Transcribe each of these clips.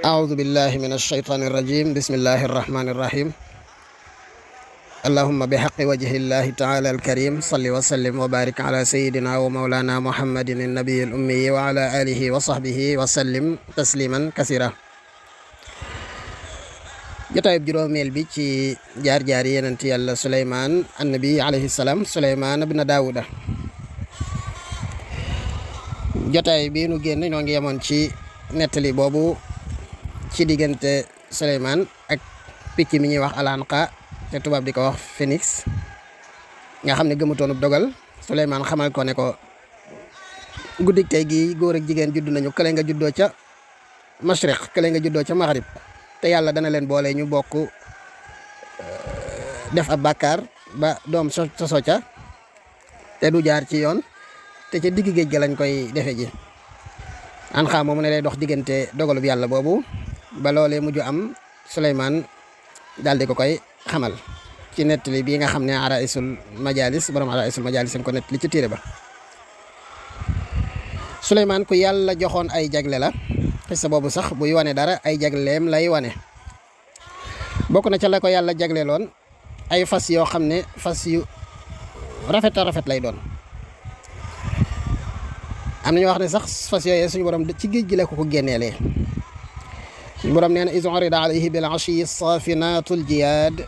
أعوذ بالله من الشيطان الرجيم بسم الله الرحمن الرحيم اللهم بحق وجه الله تعالى الكريم صل وسلم وبارك على سيدنا ومولانا محمد النبي الأمي وعلى آله وصحبه وسلم تسليما كثيرا jotaayub juróomeel bi ci jaar-jaar yonent Yàlla Suleymaan annabi alayhi salaam Suleymaan ibn Daawuda jotaay bi nu génn ñoo ngi yemoon ci nettali boobu ci diggante Suleymaan ak picc mi ñuy wax alanqa te tubaab di ko wax phénix nga xam ne gëmutoonub dogal Suleymaan xamal ko ne ko guddik tey gi góor ak jigéen judd nañu kële nga juddoo ca mashriq kële nga juddoo ca maghrib te yàlla dana leen boole ñu bokk def ab bàkkaar ba doom soso ca te du jaar ci yoon te ca digg géej ga lañ koy defe ji an xaa moomu ne lay dox diggante dogalub yàlla boobu ba loolee mujj am Suleymaan daal di ko koy xamal ci nettali bii nga xam ne araisul majalis borom araisul majalis ko nettali ci téere ba Suleymaan ku yàlla joxoon ay jagle la xissa boobu sax buy wane dara ay jagleem lay wane bokk na ca la ko yàlla jagleeloon ay fas yoo xam ne fas yu rafet a rafet lay doon am na ñu wax ne sax fas yooyee suñu borom ci géej gi la ko génneelee suñu borom nee na iz urida alayhi bil ashiyyi saafinatul jiyaad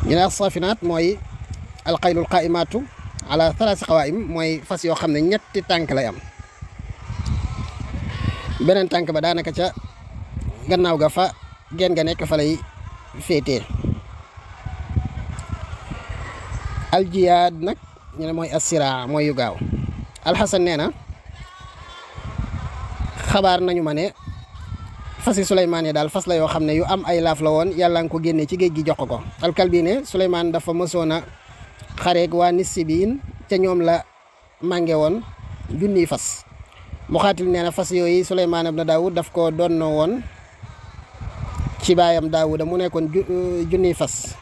ñu ne saafinaat mooy alxaylul qaaimaatu ala thalaasi qawaa'im mooy fas yoo xam ne ñetti tànk lay am beneen tànk ba daanaka ca gannaaw ga fa geen ga nekk fa lay féetee aljiyaad nag ñu ne mooy assira mooy yu gaaw alxasan nee na xabaar nañu ma ne fasi Suleymaan yi daal fas la yoo xam ne yu am ay laaf la woon yàlla nga ko génnee ci géej gi jox ko alkalbi ne Suleymaan dafa mësoon a xareeg waa Nisibiin ca ñoom la mànge woon junniy fas Muxaatil nee na fas yooyu Suleymaan ibn Daawud daf ko doon woon ci baayam Daawuda mu nekkoon junniy fas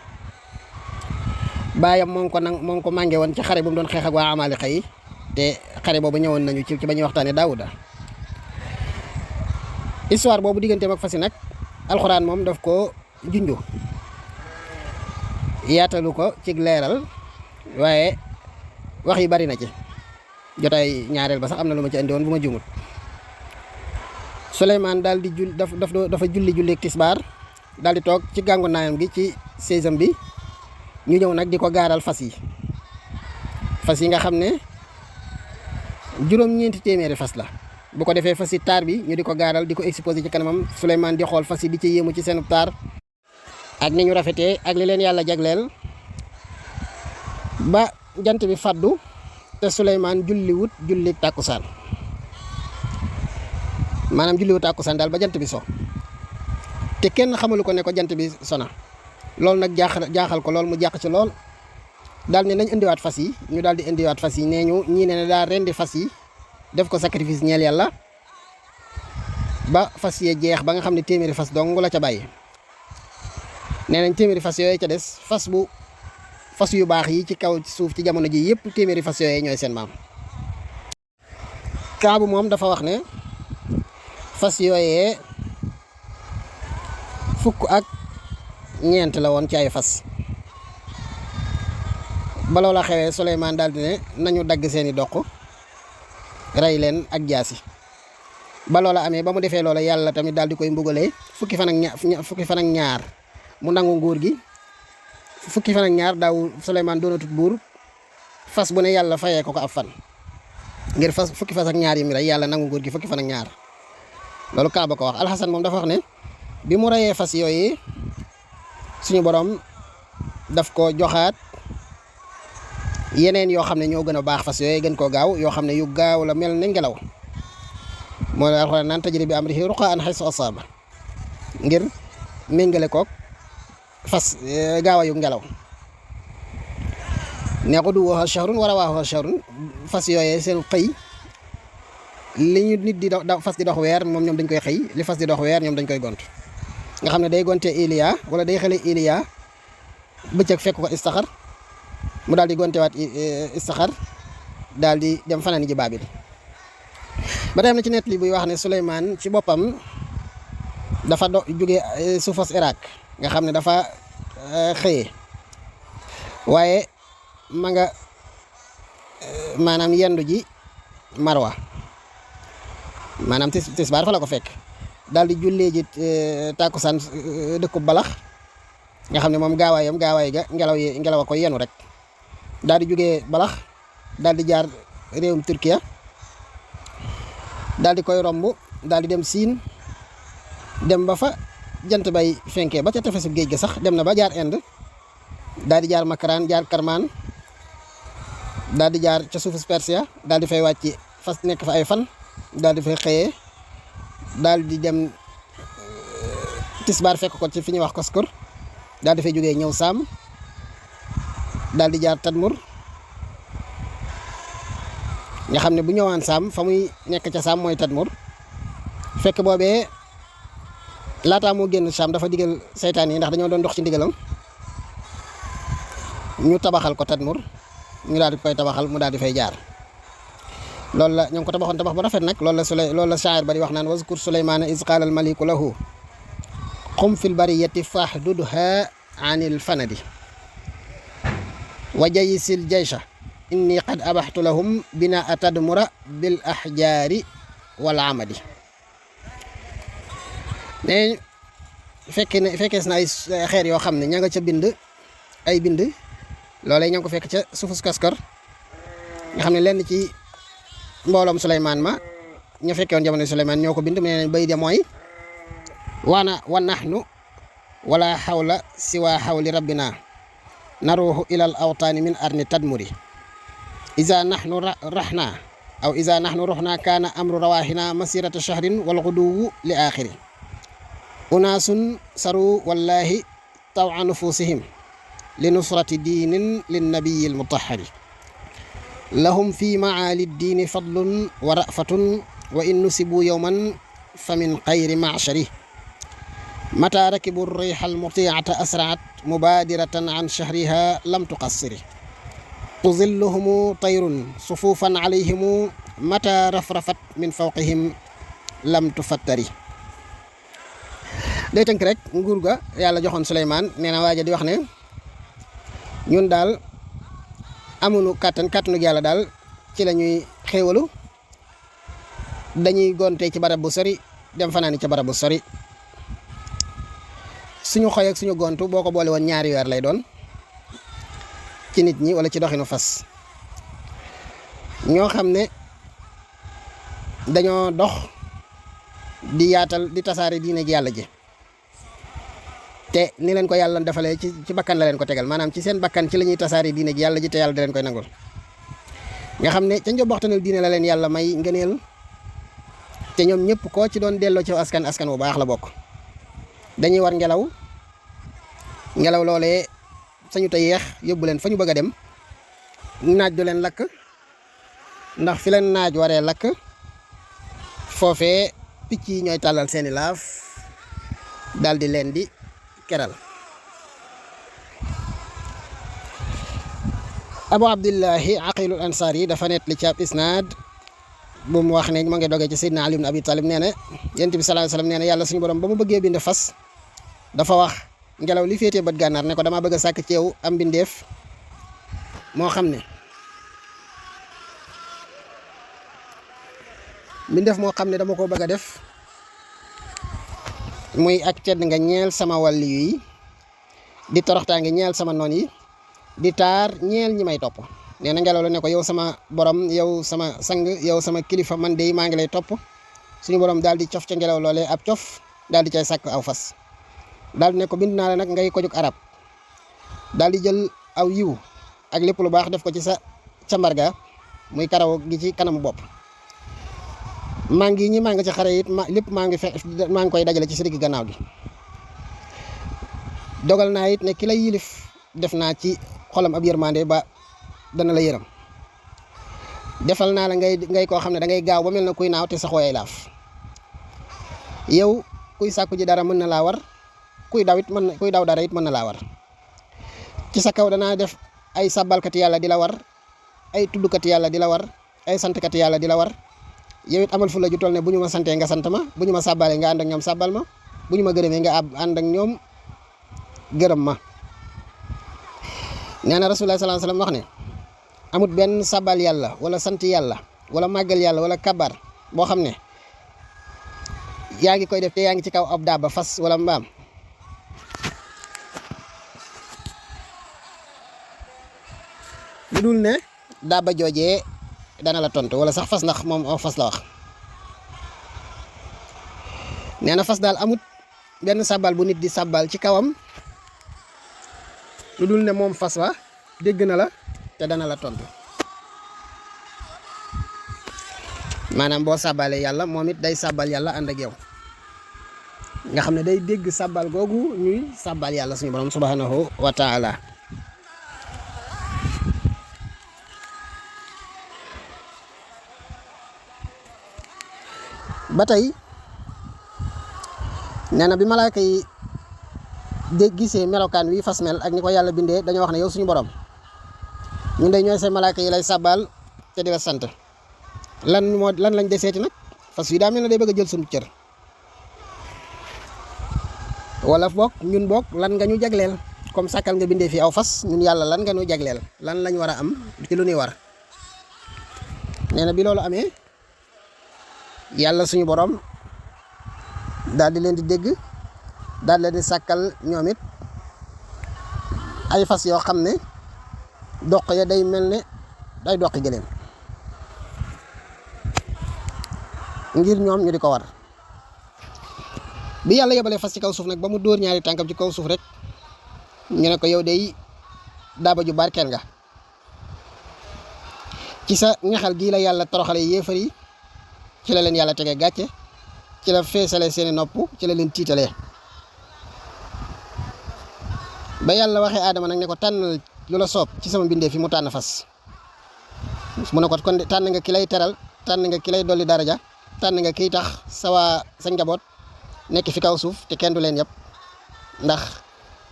baayam moo ngi ko mànge woon ci xare bu mu doon xeex ak waa Amaaliqa yi te xare boobu ñëwoon nañu ci ba ñuy waxtaanee Daawuda histoire boobu digganteem ak fas yi nag alxuraan moom daf ko junju yaatalu ko ci leeral waaye wax yi bari na ci jotaay ñaareel ba sax am na lu ma ci andi woon bu ma jumut Suleymaan daal di dafa julli tisbaar daal di toog ci gàngu naayam gi ci séesam bi ñu ñëw nag di ko gaaral fas yi nga xam ne juróom-ñeenti téeméeri fas la bu ko defee fas yi taar bi ñu di ko gaaral di ko exposé ci kanamam Suleymaan di xool fas yi di ci yéemu ci seen taar ak ni ñu rafetee ak li leen yàlla jagleel ba jant bi faddu te Suleymaan julli tàkkusaan maanaam julliwut tàkkusaan daal ba jant bi so te kenn xamalu ko ne ko jant bi sona loolu nag jaaxal ko lool mu jàq ci lool daal ne nañ indiwaat fas yi ñu daal di indiwaat fas yi nee ñu ñii ne daal rendi fas yi def ko sacrifice ñeel yàlla ba fas yee jeex ba nga xam ne téeméeri fas dong la ca bàyyi nee nañ téeméeri fas yooyu ca des fas yu baax yi ci kaw ci suuf ci jamono ji yëpp téeméeri fas yooyu ñooy seen maam Kaabu moom dafa wax ne fas yooyee fukk ak ñeent la woon ci ay fas ba loola xewee Suleymaan daal di ne nañu dagg seeni doq rey leen ak jaasi ba loola amee ba mu defee loola yàlla tamit daal di koy mbugalee fukki fan ak ñaar mu nangu nguur gi fukki fan ak ñaar daaw Suleymaan doonatut buur fas bu ne yàlla fayee ko ab fan ngir fukki fas ak ñaar yi mu rey yàlla nangu nguur gi fukki fan ak ñaar loolu Kaaba ko wax alxasan moom dafa wax ne bi mu reyee fas yooyu suñu borom daf ko joxaat yeneen yoo xam ne ñoo gën a baax fas yooyu gën koo gaaw yoo xam ne yu gaaw la mel ne ngelaw moo la alxuraan naan tajri bi amrihi ruqaan haysu asaaba ngir méngale koog fas gaaw a yu ngelaw ne ghuduwwuhaa shahrun wa rawaahuhaa shahrun fas yooyee seen xëy li ñu nit di dox fas di dox weer moom ñoom dañ koy xëy li fas di dox weer ñoom dañ koy gont nga xam ne day gonte Iliya wala day xële Iliya bëccëg fekk ko istaxar mu daal di gontewaat istaxar daal di dem fanaan ji Baabil ba tey am na ci nettali buy wax ne Suleymaan ci boppam dafa jóge suufas Irak nga xam ne dafa xëyee waaye ma nga maanaam yendu ji Marwa maanaam tisbaar fa la ko fekk daal di jullee ji tàkkusaan dëkkub Balax nga xam ne moom gaawaay ga ngelaw a ko yenu rek daal di jógee Balax daal di jaar réewum Turkiya daal di koy romb daal di dem Siin dem ba fa jant bay fenkee ba ca tefesu géej ga sax dem na ba jaar Inde daal di jaar Makaraan jaar Karmaan daal di jaar ca suufus Persia daal di fay wàcc fas nekk fa ay fan daal di fay xëyee daal di dem tisbaar fekk ko ci fi ñuy wax Koskor daal di fay jógee ñëw Saam daal di jaar Tadmur nga xam ne bu ñëwaan Saam fa muy nekk ca Saam mooy Tadmur fekk boobee laataa moo génn Saam dafa digal seytaan yi ndax dañoo doon dox ci ndigalam ñu tabaxal ko Tadmur ñu daal di koy tabaxal mu daal di fay jaar loolu la ñoo ngi ko tabaxoon tabax bu rafet nag loolu la shaa'ir ba di wax naan wazkur Suleymaana iz qaala al maliku lahu qum fil bariyati fahdudha anil fanadi wa jayisil jaysha inni qad abaxtu lahum binaa tadmura bil ahjaari wal amadi ne fekkees na ay xeer yoo xam ne ña nga ca bind ay bind loolee ña ngi ko fekk ca suufus Koskor nga xam ne lenn ci mbooloom Suleymaan ma ña fekke woon jamono Suleymaan ñoo ko bind mu ne bay de mooy wa nahnu wala xawla siwa xawli rabbina naruuhu ilal awtaani min arni tadmuri iza nahnu rahna aw iza nahnu ruhna kaana amru rawahina masirata shahrin wal guduwu li axiri unaasun saru wallahi tawa nufusihim li nusrati diinin linnabiyil mutahhari lahum fi maali diini fadlun wa rafatun wa in nusibu yowman fa min xayri machari mata rakibu riixa almutiata asraat mubadiratan an shahriha lam tuqassiri tuzilluhumu tayrun sufufan alayhimu mata rafrafat min fawqihim lam tufattari day tënk rek nguur ga yàlla joxoon Suleymaan nee na waaja di wax ne ñun daal amuñu kàttanu yàlla daal ci la ñuy xéewalu dañuy gonte ci barab bu sori dem fanaani ca barab bu sori suñu xoy ak suñu gontu boo ko boole woon ñaari weer lay doon ci nit ñi wala ci doxinu fas ñoo xam ne dañoo dox di yaatal di tasaare diine ji yàlla ji te ni leen ko yàlla defalee ci bakkan la leen ko tegal maanaam ci seen bakkan ci la ñuy tasaare diine ji yàlla ji te yàlla da leen koy nangul nga xam ne ca njobboxtanal diine la leen yàlla may ngëneel te ñoom ñëpp koo ci doon delloo ci askan bu baax la bokk dañuy war ngelaw loolee sañu te yeex yóbbu leen fa ñu bëgg a dem naaj du leen lakk ndax fi leen naaj waree lakk foofee picc yi ñooy tàllal seeni laaf daal di leen di keral abu abdillahi aqilul ansaar yi dafa net li ci ab isnaad bu mu wax ne ma ngi dogee ci Seydina Ali ibn Abi Talib nee na Yonent bi sallallahu alayhi wasallam nee na yàlla suñu borom ba mu bëggee bind fas dafa wax ngelaw li féetee bët gànnaar ne ko dama bëgg a sàkk ci yow am mbindeef moo xam ne dama ko bëgg a def muy ak tedd nga ñeel sama wàll yi di toroxtaange ñeel sama noon yi di taar ñeel ñi may topp nee na ngelaw la ne ko yow sama borom yow sama sang yow sama kilifa man de maa ngi lay topp suñu borom daal di cof ca ngelaw loolee ab cof daal di cay sàkk aw fas daal di ne ko bind naa la nag ngay ko jóg arab daal di jël aw yiw ak lépp lu baax def ko ci sa cambarga muy karaw gi ci kanamu bopp maa ngi ci xare it lépp maa ngi koy dajale ci sa digg gannaaw gi dogal naa it ne ki lay yilif def naa ci xolam ab yërmande ba dana la yërëm defal naa la ngay koo xam ne da ngay gaaw ba mel na kuy naaw te saxoo ay laaf yow kuy sàkku ji dara mën na laa war kuy daw dara it mën na laa war ci sa kaw danaa def ay sàbbalkati yàlla di la war ay tuddukati yàlla di la war ay santkati yàlla di la war yow it amal fu la ju toll ne bu ñu ma santee nga sant ma bu ñu ma sàbbalee nga ànd ak ñoom sàbbal ma bu ñu ma gërëmee nga ànd ak ñoom gërëm ma. nee na Rasulullah sallallahu alayhi wasallam wax ne amut benn sabal yàlla wala sant yàlla wala màggal yàlla wala kabar boo xam ne yaa ngi koy def te yaa ngi ci kaw ab daaba fas wala mbaam lu dul ne daaba joojee dana la tontu wala sax fas, ndax moom fas la wax. nee na fas daal amut benn sabal bu nit di sabal ci kawam lu dul ne moom fas wa dégg na la te dana la tontu. maanaam boo sàbbalee yàlla moom it day sàbbal yàlla ànd ak yow nga xam ne day dégg sàbbal googu ñuy sàbbal yàlla suñu borom subhanahu wa taala. ba tey nee na bi malaaka yi gisee melokaan wi fas mel ak ni ko yàlla bindee dañoo wax ne yow suñu borom ñun de ñooy say malaaka yi lay sàbbal te di la sant. lan lañ deseeti nag fas wi daa mel ne day bëgg a jël suñu cër wala boog ñun boog lan nga ñu jagleel comme sàkkal nga bindee fii aw fas ñun yàlla lan nga ñu jagleel lan lañ war a am ci lu ñuy war. nee na bi loolu amee yàlla suñu borom daal di leen di dégg daal leen di sàkkal ñoom it ay fas yoo xam ne doq ya day mel ne day doqi gëléem ngir ñoom ñu di ko war. bi yàlla yebalee fas ci kaw suuf nag ba mu dóor ñaari tànkam ci kaw suuf rek ñu ne ko yow day daaba ju barkeel nga ci sa ñaxal gii la yàlla toroxale yéefar yi ci la leen yàlla tegee gàcce ci la feesale seeni nopp ci la leen tiitalee. ba yàlla waxee aadama nag ne ko tànnal lu la soob ci sama mbindee fi mu tànn fas mu ne ko kon tànn nga ki lay teral tànn nga ki lay dolli daraja tànn nga kiy tax sa njaboot nekk fi kaw suuf te kenn du leen yëpp ndax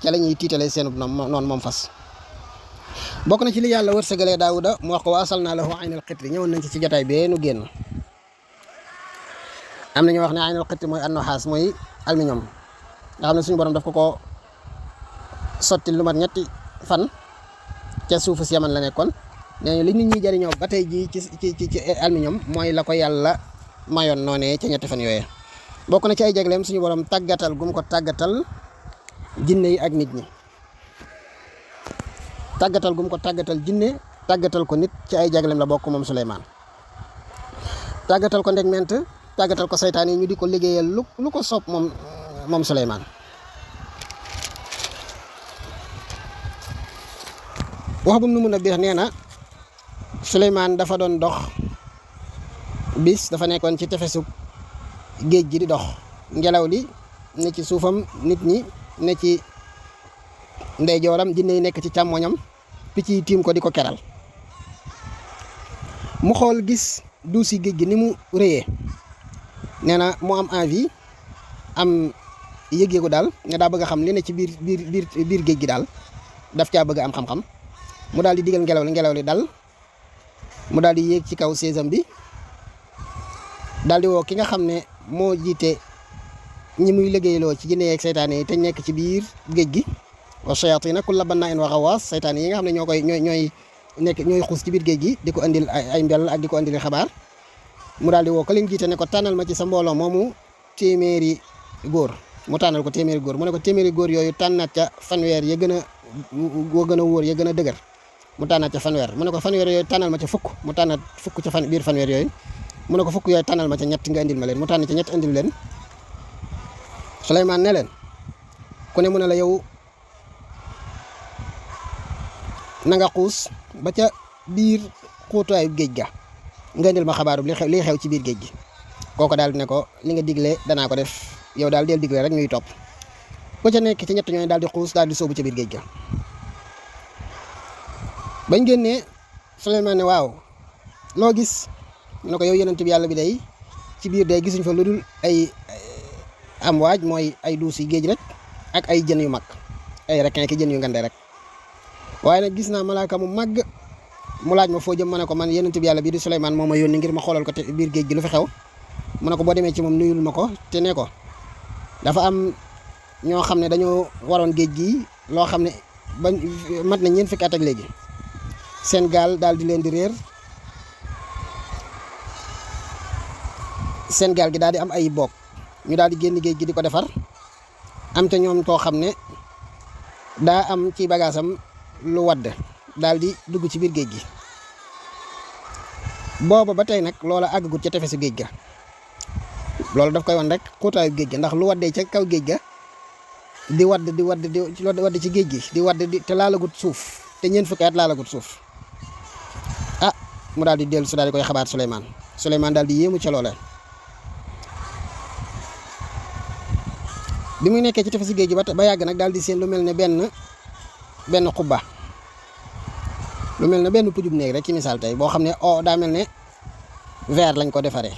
ca la ñuy tiitalee seen noonu moom fas. bokk na ci li yàlla wërsëgalee Daawuda mu wax ko wa asalnaa lahu aynal xitri ñëwoon nañ ci jotaay bee nu génn. am na ñu wax ne aynal xitri mooy annoxaas mooy aluminium nga xam ne suñu borom daf ko sotti lu mat ñetti fan ca suufu si Yaman la nekkoon. nee li nit ñi jariñoo ba tey jii ci aluminium mooy la ko yàlla mayoon noonee ca ñetti fan yooyee. bokk na ci ay jagleem suñu borom tàggatal gum ko tàggatal jinne yi ak nit ñi tàggatal gum ko tàggatal jinne tàggatal ko nit ci ay jagleem la bokk moom Suleymaan. tàggatal ko ndegment tàggatal ko saytaan yi ñu di ko liggéeyal lu ko soob moom Suleymaan. wax bu nu mun a biir nee na Suleymaan dafa doon dox bis dafa nekkoon ci tefesu géej gi di dox ngelaw li ne ci suufam nit ñi ne ci ndeyjooram jinne yi nekk ci càmmoñam picc yi tiim ko di ko keral mu xool gis duusi géej gi ni mu rëyee nee na mu am envie am yëg-yëgu daal nga daa bëgg a xam li ne ci biir géej gi daal daf caa bëgg am xam-xam mu daal di digal ngelaw li dal mu daal di yéeg ci kaw séesam bi daal di woo ki nga xam ne moo jiite ñi muy liggéeyloo ci jinne yeeg seytaane yi te nekk ci biir géej gi wa shayaatiina kulla bannaa'in wa ghawwaas seytaane yi nga xam ne ñooy xuus ci biir géej gi di ko andil ay mbel ak di ko andil xabaar. mu daal di woo ka leen jiite ne ko tànnal ma ci sa mbooloo moomu téeméeri góor mu tànnal ko téeméeri góor mu ne ko téeméeri góor yooyu tànnaat ca fanweer ya gën a wóor ya gën a dëgër mu tànnaat ca fanweer mu ne ko fanweer yooyu tànnal ma ca fukk mu tànnaat fukk ca biir fanweer yooyu mu ne ko fukk yooyu tànnal ma ca ñett nga indil ma leen mu tànn ca ñett indil leen. Suleymaan ne leen ku ne mu ne la yow na nga xuus ba ca biir xóotuwaayu géej ga nga indil ma xabaaru li xew ci biir géej gi. kooku daal di ne ko li nga digle danaa ko def yow daal del digle rek ñuy topp ku ca nekk ci ñett ñooñu daal di xuus daal di sóobu ca biir géej ga. bañ génnee Suleymaan ne waaw loo gis mu ne ko yow yonent bi yàlla bi day ci biir day gisuñ fa lu dul ay am waaj mooy ay duus yi géej rek ak ay jën yu mag ay requin ki jën yu ngande rek waaye nag gis naa malaaka mu màgg mu laaj ma foo jëm ma ne ko man yonent bi yàlla bi di Suleymaan moo ma yónni ngir ma xoolal ko te biir géej gi lu fi xew mu ne ko boo demee ci moom nuyul ma ko te ne ko dafa am ñoo xam ne dañoo waroon géej gi loo xam ne ba mat na ñeent fukki at ak léegi seen gaal daal di leen di réer seen gaal gi daal di am ay boog ñu daal di génn géej gi di ko defar am te ñoom koo xam ne daa am ci bagaasam lu wadd daal di dugg ci biir géej gi booba ba tey nag loola àggagut ca tefesu géej ga loolu daf koy wan rek xóotaayu géej ga ndax lu waddee ca kaw géej ga di wadd ci géej gi di wadd te laalagut suuf te ñeent fukki at laalagut suuf ah mu daal di dellu su daal di koy xabaar Suleymaan daal di yéemu ca loola bi muy nekkee ci tefesu géej gi ba yàgg nag daal di seen lu mel ne benn xubba lu mel ne benn pujub néeg rek ci misaal tey boo xam ne daa mel ne verre lañ ko defaree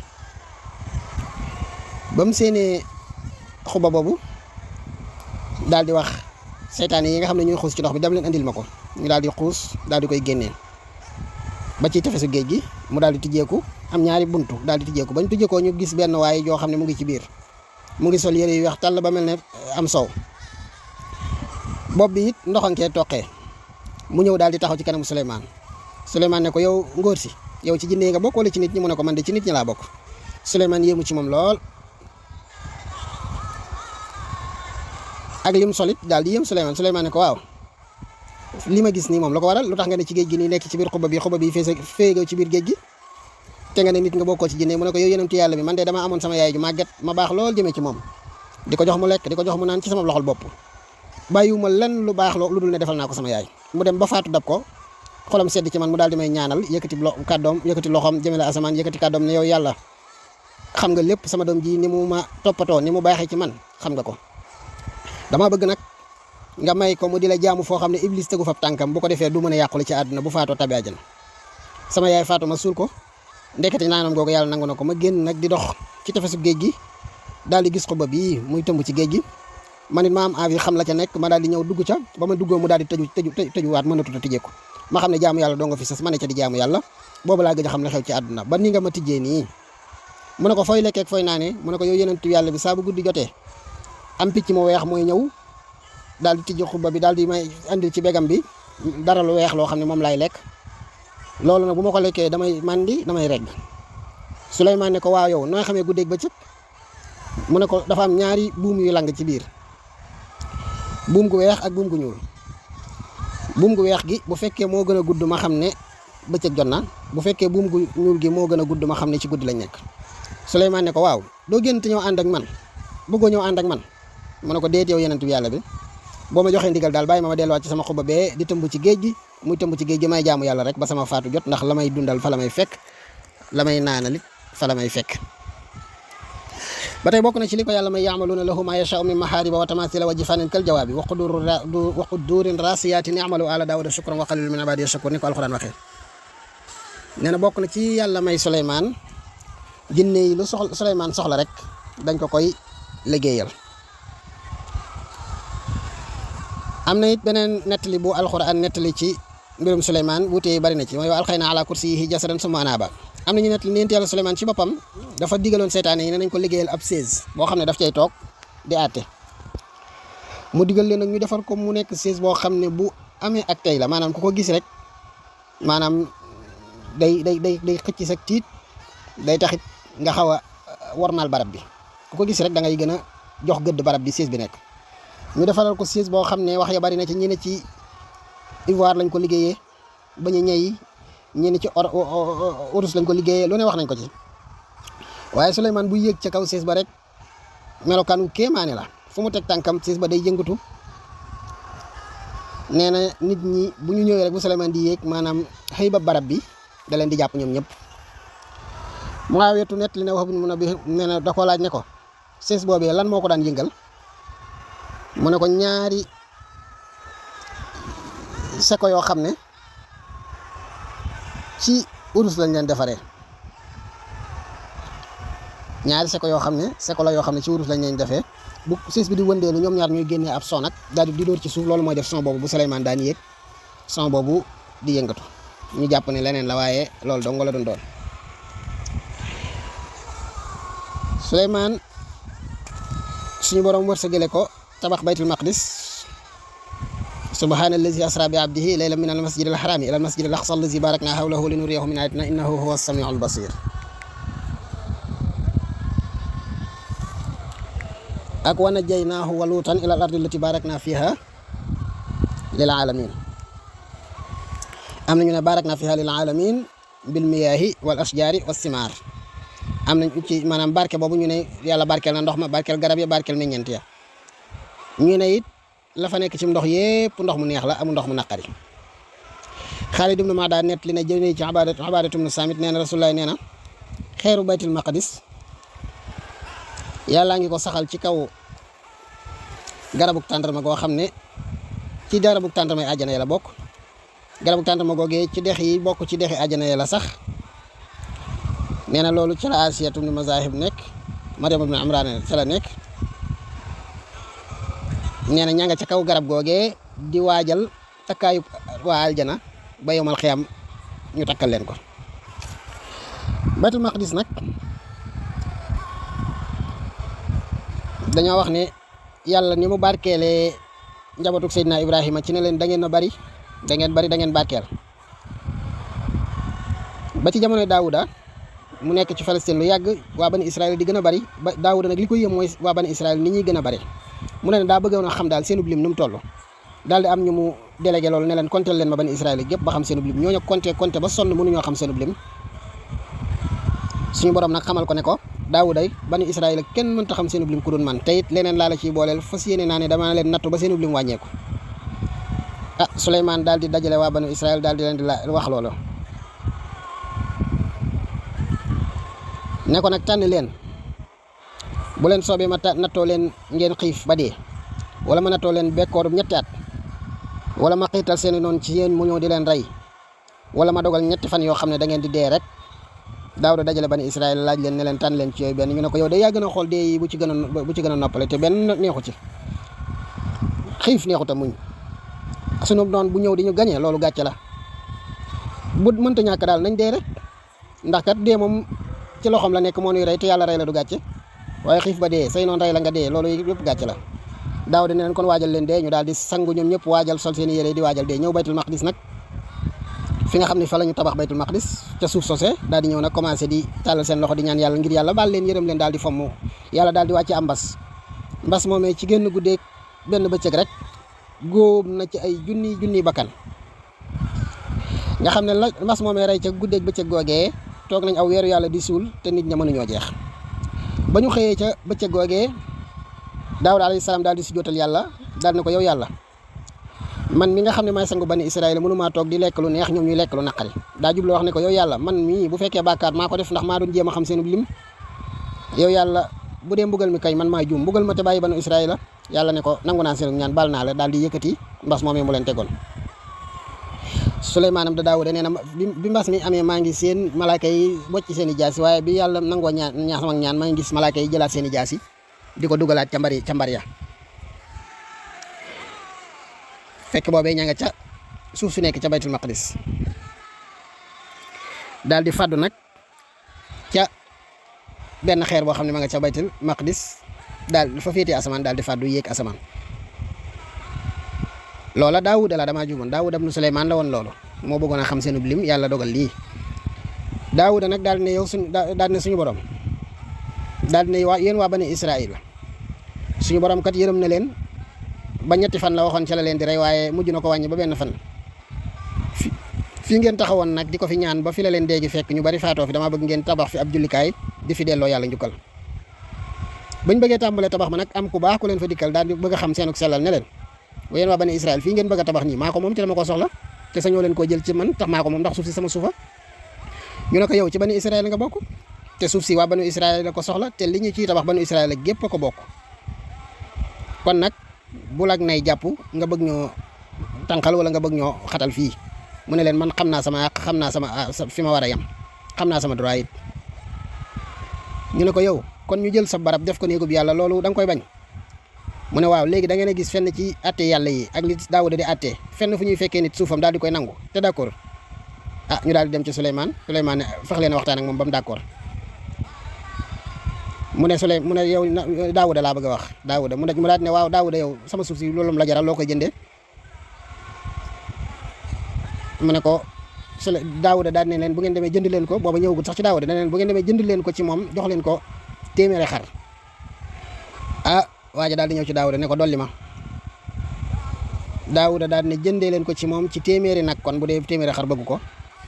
ba mu séenee xubba boobu daal di wax seytaane yi nga xam ne ñuy xuus ci ndox bi dem leen andil ma ko ñu daal di xuus daal di koy génnee ba ci tefesu géej gi mu daal di tijjeeku am ñaari buntu daal di tijjeeku bañ tijjeekoo ñu gis benn waaye joo xam ne mu ngi ci biir mu ngi sol yére yu weex tàll ba mel ne am sow bopp bi it ndoxankee toqee mu ñëw daal di taxaw ci kanamu Suleymaan ne ko yow ngóor si yow ci jinne nga bokk wala ci nit ñi mu ne ko man de ci nit ñi laa bokk Suleymaan yéemu ci moom lool ak lim solit daal di yéem Suleymaan ne ko waaw li ma gis nii moom la ko waral lu tax nga ne ci géej gi nii nekk ci biir xuba bi féegoo ci biir géej gi te nga ne nit nga bokkoo ci jinne mu ne ko yow yonentu yàlla bi man de dama amoon sama yaay ju màgget ma baax lool jëmee ci moom di ko jox mu lekk di ko jox mu naan ci sama loxol bopp bàyyiwuma lenn lu baax lu dul ne defal naa ko sama yaay mu dem ba faatu dab ko xolam sedd ci man mu daal di may ñaanal yëkkati kàddoom yëkkati loxoom jëmale asamaan yëkkati kàddoom ne yow yàlla xam nga lépp sama doom ji ni mu ma toppatoo ni mu baaxee ci man xam nga ko dama bëgg nag nga may ko mu di la jaamu foo xam ne iblis tegu fab tànkam bu ko defee du mën a yàqule ci àdduna bu faatoo tabi àjjana sama yaay faatu ma suul ko ndekete naanam googu yàlla nangu na ko ma génn nag di dox ci tefesu géej gi daal di gis xuba bii muy tëmb ci géej gi man it ma am envie xam la ca nekk ma daal di ñëw dugg ca ba ma duggoo mu daal di tëjuwaat mënatut a tijjee ko ma xam ne jaamu yàlla doo nga fi sas ma ne ca di jaamu yàlla boobu laa gëj a xam la xew ci àdduna ba ni nga ma tijjee nii mu ne ko fooy lekkee ak fooy naanee mu ne ko yow yonentu yàlla bi saa bu guddi jotee am picc mu weex mooy ñëw daal di tijji xuba bi daal di may andil ci begam bi dara lu weex loo xam ne moom laay lekk loolu nag bu ma ko lekkee damay màndi damay regg Suleymaan ne ko waaw yow nooy xamee guddeeg bëccëg mu ne ko dafa am ñaari buum yu lang ci biir buum gu weex ak buum gu ñuul buum gu weex gi bu fekkee moo gën a gudd ma xam ne bëccëg jot na bu fekkee buum gu ñuul gi moo gën a gudd ma xam ne ci guddi lañ nekk Suleymaan ne ko waaw doo génn te ñëw ànd ak man bëggoo ñëw ànd ak man mu ne ko déet yow yonentu yàlla bi boo ma joxee ndigal daal bàyyi ma delluwaat ci sama xuba bee di tëmb ci géej gi muy tëmb ci géej gi may jaamu yàlla rek ba sama faatu jot ndax la may dundal fa la may fekk la may naanalit fa la may fekk ba tey bokk na ci li ko yàlla may yaamaluuna lahu ma yashaa'u min mahaariba wa tamathila wa jifaanin kal jawaabi wa quduurin raasiyaatin i'malu ala daawuda shukran wa qaliilun min ibaadiya shakuur ni ko alxuraan waxee nee na bokk na ci yàlla may Suleymaan jinne yi lu Suleymaan soxla rek dañ ko koy liggéeyal am na it beneen nettali bu alxuraan nettali ci mbirum Suleymaan wuute yi bari na ci mooy wa alxaynaa alaa kursiyyihi jasadan summa anaaba am na ñu nettali neent yàlla Suleymaan ci boppam dafa digaloon seytaane yi ne nañ ko liggéeyal ab chaise boo xam ne daf cay toog di àtte mu digal leen nag ñu defar ko mu nekk chaise boo xam ne bu amee ak tey la maanaam ku ko gis rek maanaam day xëcc sa tiit day taxit nga xaw a wormaal barab bi ku ko gis rek da ngay gën a jox gëdd barab bi chaise bi nekk ñu defaral ko chaise boo xam ne wax ya bari na ci ñi ne ci ivoire lañ ko liggéeyee ba ñu ñey ñi ne ci urus lañ ko liggéeyee lu ne wax nañ ko ci waaye Suleymaan bu yéeg ca kaw chaise ba rek melokaan wu kéemaane la fu mu teg tànkam chaise ba day yëngatu nee na nit ñi bu ñu ñëwee rek bu Suleymaan di yéeg maanaam xëy ba barab bi da leen di jàpp ñoom ñëpp Muaawiyatu nett li ne wax bu mun a bi nee na da koo laaj ne ko chaise boobee lan moo ko daan yëngal mu ne ko ñaari seko yoo xam ne ci urus lañ leen defaree ñaari seko yoo xam ne seko la yoo xam ne ci urus lañ leen defee bu siis bi di wëndeelu ñoom ñaar ñuy génnee ab son ak daal di dóor ci suuf loolu mooy def son boobu bu Suleymaan daan yéeg son boobu di yëngatu ñu jàpp ne leneen la waaye loolu dong la doon suñu borom wërsëgale ko tabax baytul maqdis subhaanallazi asra bi abdihi laylan min al masjid al harami ila al masjid al aqsa allazi barakna hawlahu linuriyahu min ayatina innahu huwa as-sami'ul basir. ak wa najjaynaahu wa luutan ila al ardi allati barakna fiha lil alamin. am nañu ne barakna fiha lil alamin bil miyaahi wal ashjaari was simaar. am nañ ci maanaam barke boobu ñu ne yàlla barkeel na ndox ma barkeel garab ya barkeel meññeent ya. ñu ne it la fa nekk ci ndox yépp ndox mu neex la amul ndox mu naqari. Xaalid ibn Ma'dan net li ne jëlee ci Ubaadatu ibn Saamit nee na Rasulullah nee na xeeru baytul maqdis yàllaa ngi ko saxal ci kaw garabuk tàndarma goo xam ne ci garabuk tàndarma yi àjjana ya la bokk. garabuk tàndarma googee ci dex yi bokk ci dexi àjjana ya la sax. nee na loolu ca la Asiyatu ibn Mazahib nekk Maryam ibn Imran ca la nekk. nee na ña nga ca kaw garab googee di waajal takkaayu waa aljana ba yowmal xiyam ñu takkal leen ko. baytul maqdis nag dañoo wax ne yàlla ni mu barkeelee njabootug Seydina Ibrahima ci ne leen da ngeen a bari da ngeen barkeel. ba ci jamonoy Daawuda mu nekk ci Palestine lu yàgg waa bani Israël di gën a bari ba Daawuda nag li ko yëm mooy waa bani Israël ni ñuy gën a bari. mu ne daa bëggoon a xam daal seenub lim nu mu toll daal di am ñu mu délégué loolu ne leen compter leen ma bani Israël gépp ba xam seenub lim ñooñu compter ba sonn mënuñoo xam seenub lim. suñu borom nag xamal ko ne ko Daawuda bani Israël kenn mënta xam seenub lim ku doon man te it leneen laa la ciy booleel fas yéene naa ne dama leen nattu ba seenub lim wàññeeku. Suleymaan daal di dajale waa bani Israël daal di leen di wax loolu ne ko nag tànn leen. bu leen soobee ma nattoo leen ngeen xiif ba dee wala ma nattoo leen bekkoor 2 at wala ma xiital seeni noonu ci yéen mu ñëw di leen rey wala ma dogal 3 fan yoo xam ne da ngeen di dee rek. Daawuda dajale bani Israël laaj leen ne leen tànn leen ci yooyu benn ñu ne ko yow de yaa gën a xool dee yi bu ci gën a noppale te benn neexu ci. xiif neexut a muñ sunu noonu bu ñëw di ñu gañee loolu gàcce la bu mënta ñàkk daal nañ dee rek ndax kat dee moom ci loxoom la nekk moo nuy rey te yàlla rey la du gàcce. waaye xiif ba dee say noonu rey la nga dee loolu yëpp gàcce la. Daawuda ne leen kon waajal leen dee ñu daal di sangu ñoom ñëpp waajal sol seen yére di waajal dee ñëw baytul maqdis nag fi nga xam ne fa la ñu tabax baytul maqdis ca suuf sosé daal di ñëw nag commencé di tàllal seen loxo di ñaan yàlla ngir yàlla baal leen yërëm leen daal di fomm yàlla daal di wàcce am mbas moomee ci génn guddeeg benn bëccëg rek góob na ci ay junni bakkan nga xam ne la mbas moomee rey ca guddeeg bëccëg googee toog nañ aw weeru yàlla di suul te nit ña mënuñoo jeex. ba ñu xëyee ca bëccëg googee Daawuda alayhi salaam daal di sujjóotal yàlla daal ne ko yow yàlla man mi nga xam ne maay sangu bani Israël mënumaa toog di lekk lu neex ñoom ñuy lekk lu naqari. daa jubloo wax ne ko yow yàlla man mii bu fekkee bàkkaar maa ko def ndax maa doon jéem a xam seen lim yow yàlla bu dee mbugal mi kay man maa juum mbugal ma te bàyyi bani Israël yàlla ne ko nangu naa seen ñaan baal naa la daal di yëkkati mbas moomee mu leen tegoon. Suleymaanam da Daawuda nee na bi mbas mi amee maa ngi seen malaaka yi bocc seen i jaasi waaye bi yàlla nangoo ñaan sama ñaan maa ngi gis malaaka yi jëlaat seen i jaasi di ko dugalaat ca mbar ya fekk boobee ña nga ca suuf su nekk ca baytul maqdis daal di fàddu nag ca benn xeer boo xam ne ma nga ca baytul maqdis daal fa féetee asamaan daal di fàddu yéeg asamaan. loola Daawuda la damaa juumoon Daawuda ibnu Suleymaan la woon loolu moo bëggoon a xam seenub lim yàlla dogal lii. Daawuda nag daal di ne yow daal di ne suñu borom daal di ne yéen waa bani Israël suñu borom kat yërëm na leen ba 3 fan la waxoon ca la leen di rey waaye mujj na ko wàññi ba benn fan. fii ngeen taxawoon nag di ko fi ñaan ba fi la leen dee gi fekk ñu bari faatoo fi dama bëgg ngeen tabax fi ab jullikaay di fi delloo yàlla njukkal. bañ bëggee tàmbalee tabax ma nag am ku baax ku leen fa dikkal daal di bëgg a xam seenuk sellal ne leen yéen waa bani Israël fii ngeen bëgg a tabax nii maa ko moom te dama ko soxla te sañoo leen koo jël ci man tax maa ko moom ndax suuf si sama suufa. ñu ne ko yow ci bani Israël nga bokk te suuf si waa bani Israël la ko soxla te li ñu ciy tabax bani Israël ak gépp a ko bokk kon nag bu lag nay jàpp nga bëgg ñoo tànqal wala nga bëgg ñoo xatal fii. mu ne leen man xam naa sama àq xam naa sama fi ma war a yem xam naa sama droit it. ñu ne ko yow kon ñu jël sa barab def ko néegub yàlla loolu da nga koy bañ. mu ne waaw léegi da ngeen a gis fenn ci atte yàlla yi ak li Daawuda di atte fenn fu ñuy fekkee nit suufam daal di koy nangu te d'accord ñu daal di dem ci Souleymane fex leen a waxtaan ak moom ba mu d'accord. mu ne yow Daawuda laa bëgg a wax Daawuda mu daal ne waaw Daawuda yow sama suuf si loolu la jaral loo koy jëndee mu ne ko Daawuda daal ne leen bu ngeen demee jënd leen ko booba ñëwagul sax ci Daawuda ne leen bu ngeen demee jënd leen ko ci moom jox leen ko téeméeri xar waaja daal di ñëw ci Daawuda ne ko dolli ma Daawuda daal ne jëndee leen ko ci moom ci téeméeri nag kon bu dee téeméeri xar bëgg ko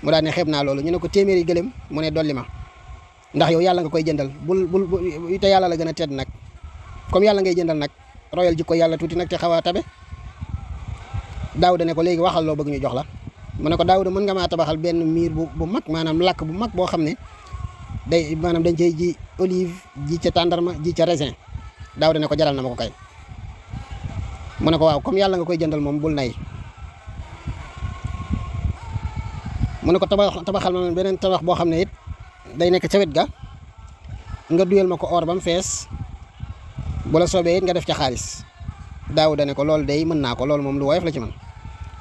mu daal ne xeeb naa loolu ñu ne ko téeméeri gëlëm mu ne dolli ma ndax yow yàlla nga koy jëndal bul te yàlla la gën a tedd nag comme yàlla ngay jëndal nag royal jikko yàlla tuuti nag te xaw a tabe Daawuda ne ko léegi waxal loo bëgg ñu jox la mu ne ko Daawuda mën nga maa tabaxal benn miir bu mag maanaam làkk bu mag boo xam ne maanaam dañ cey ji olive ji ca tàndarma ji ca raisin Daawuda ne ko jaral na ma ko kay mu ne ko waaw comme yàlla nga koy jëndal moom bul nay mu ne ko tabaxal ma beneen tabax boo xam ne it day nekk ca wet ga nga duyal ma ko or ba mu fees bu la soobee it nga def ca xaalis Daawuda ne ko loolu day mën naa ko loolu moom lu woyof la ci man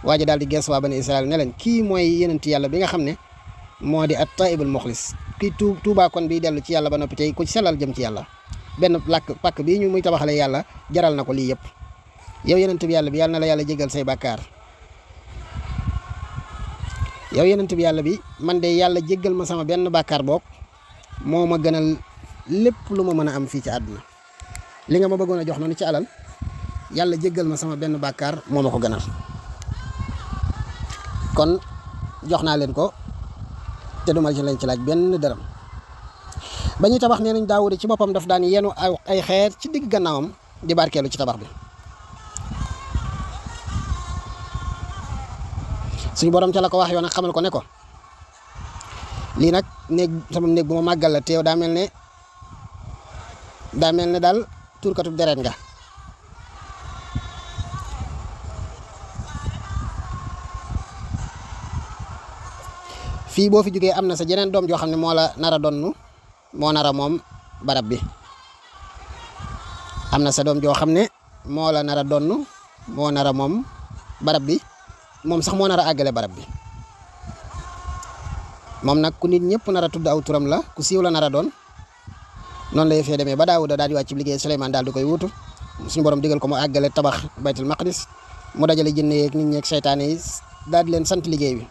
waa ji daal di gees waa bani Israël ne leen kii mooy yenenti yàlla bi nga xam ne moo di at taibul muxlis kii tuubaa kon bi dellu ci yàlla ba noppi tey ku ci sellal jëm ci yàlla benn pàkk bii ñu muy tabaxale yàlla jaral na ko lii yëpp yow yenent bi yàlla bi yàlla na la yàlla jégal say bàkkaar yow yenent bi yàlla bi man de yàlla jéggal ma sama benn bàkkaar boog moo ma gënal lépp lu ma mën a am fii ci àdduna li nga ma bëggoon a jox noonu ci alal yàlla jéggal ma sama benn bàkkaar moo ma ko gënal kon jox naa leen ko te duma ci leen ci laaj benn dërëm ba ñuy tabax nee nañ Daawuda ci boppam daf daan yenu ay xeer ci digg gannaawam di barkeelu ci tabax bi suñu borom ca la ko wax yoon nag xamal ko ne ko lii nag sama néeg bu ma màggal la te yow daa mel ne daal tuurkatub deret nga fii boo fi jógee am na sa jeneen doom joo xam ne moo la nar a donnu moo nar a moom barab bi am na sa doom joo xam ne moo la nar a donnu moo nar a moom barab bi moom sax moo nar a àggale barab bi moom nag ku nit ñëpp nar a tudd aw turam la ku siiw la nar a doon noonu la yëfee demee ba Daawuda daal di wàcc liggéey Suleymaan daal di koy wuutu suñu borom digal ko mu àggale tabax baytul maqdis mu dajale jinne yeeg nit ñeeg seytaane yi daal di leen sant liggéey bi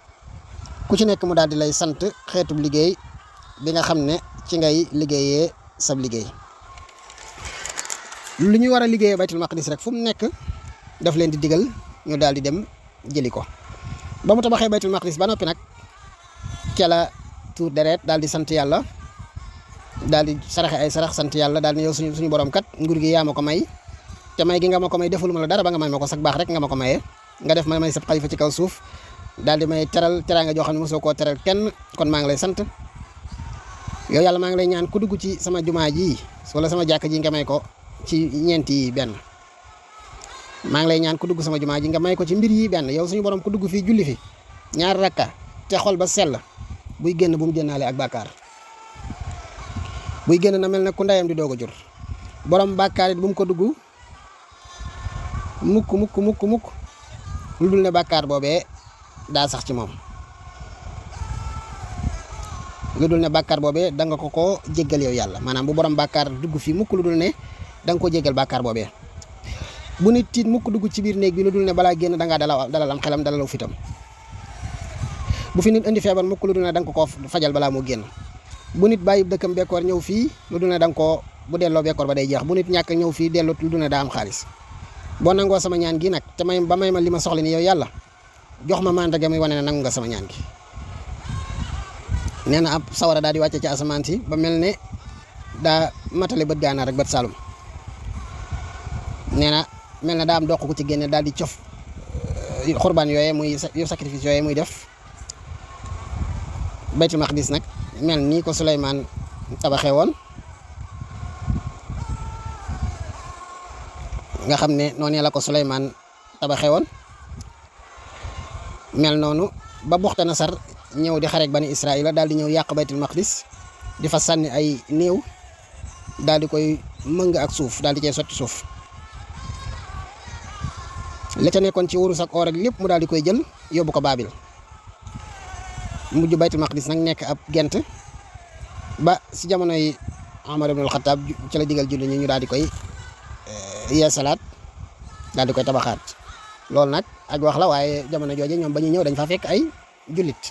ku ci nekk mu daal di lay sant xeetub liggéey bi nga xam ne ci ngay liggéeyee sab liggéey lu ñu war a liggéeyee baytul maqdis rek fu mu nekk daf leen di digal ñu daal di dem jëli ko ba mu tabaxee baytul maqdis ba noppi nag ca la tuur deret daal di sant yàlla daal di saraxe ay sarax sant yàlla daal di yow suñu borom kat nguur gi yaa ma ko may te may gi nga ma ko may deful ma la dara ba nga may ma ko sax baax rek nga ma ko mayee nga def ma may sab xalifa ci kaw suuf daal di may teral teraanga joo xam ne mosoo koo teral kenn kon maa ngi lay sant yow yàlla maa ngi lay ñaan ku dugg ci sama jumaa ji wala sama jàkk ji nga may ko ci ñeent yi benn maa ngi lay ñaan ku dugg sama jumaa ji nga may ko ci mbir yi benn yow suñu borom ku dugg fii julli fi ñaari rakka te xol ba sell buy génn bu mu génnaale ak bàkkaar buy génn na mel ne ku ndeyam di doog a jur borom bàkkaar it bu mu ko dugg mukk lu dul ne bàkkaar boobee daa sax ci moom lu dul ne bàkkaar boobee da nga ko jéggal yow yàlla maanaam bu borom bàkkaar dugg fii mukk lu dul ne da nga ko jéggal bàkkaar boobee bu nit tiit mukk dugg ci biir néeg bi lu dul ne balaa génn da ngaa dalal am xelam dalalaw fitam bu fi nit indi feebar mukk lu dul ne da nga ko fajal balaa moo génn bu nit bàyyi dëkkam bekkoor ñëw fii lu dul ne da nga ko bu delloo bekkoor ba day jeex bu nit ñàkk ñëw fii delloo lu dul ne daa am xaalis boo nangoo sama ñaan gi nag te may ma li ma soxla ni yow yàlla jox ma mandarga muy wane ne nangu nga sama ñaan gi nee na ab sawara daal di wàcce ci asamaan si ba mel ne daa matale bët gànnaar rek bët salum nee na mel na daa am doq ku ci génne daal di cof xurbaan yooye muy sacrifice yooye muy def baytul maqdis nag mel nii ko Suleymaan tabaxee woon nga xam ne noonu la ko Suleymaan tabaxee woon mel noonu ba Buxtanasar ñëw di xareek bani Israila daal di ñëw yàq baytul maqdis di fa sànni ay néew daal di koy mëng ak suuf daal di cee sotti suuf la ca nekkoon ci wurus ak or ak lépp mu daal di koy jël yóbbu ko Baabil mujj baytul maqdis nag nekk ab gent ba si jamonoy Omar ibnul Xataab ci la digal julli ñi ñu daal di koy yeesalaat daal di koy tabaxaat loolu nag ak wax la waaye jamono jooje ñoom ba ñuy ñëw dañ fa fekk ay jullit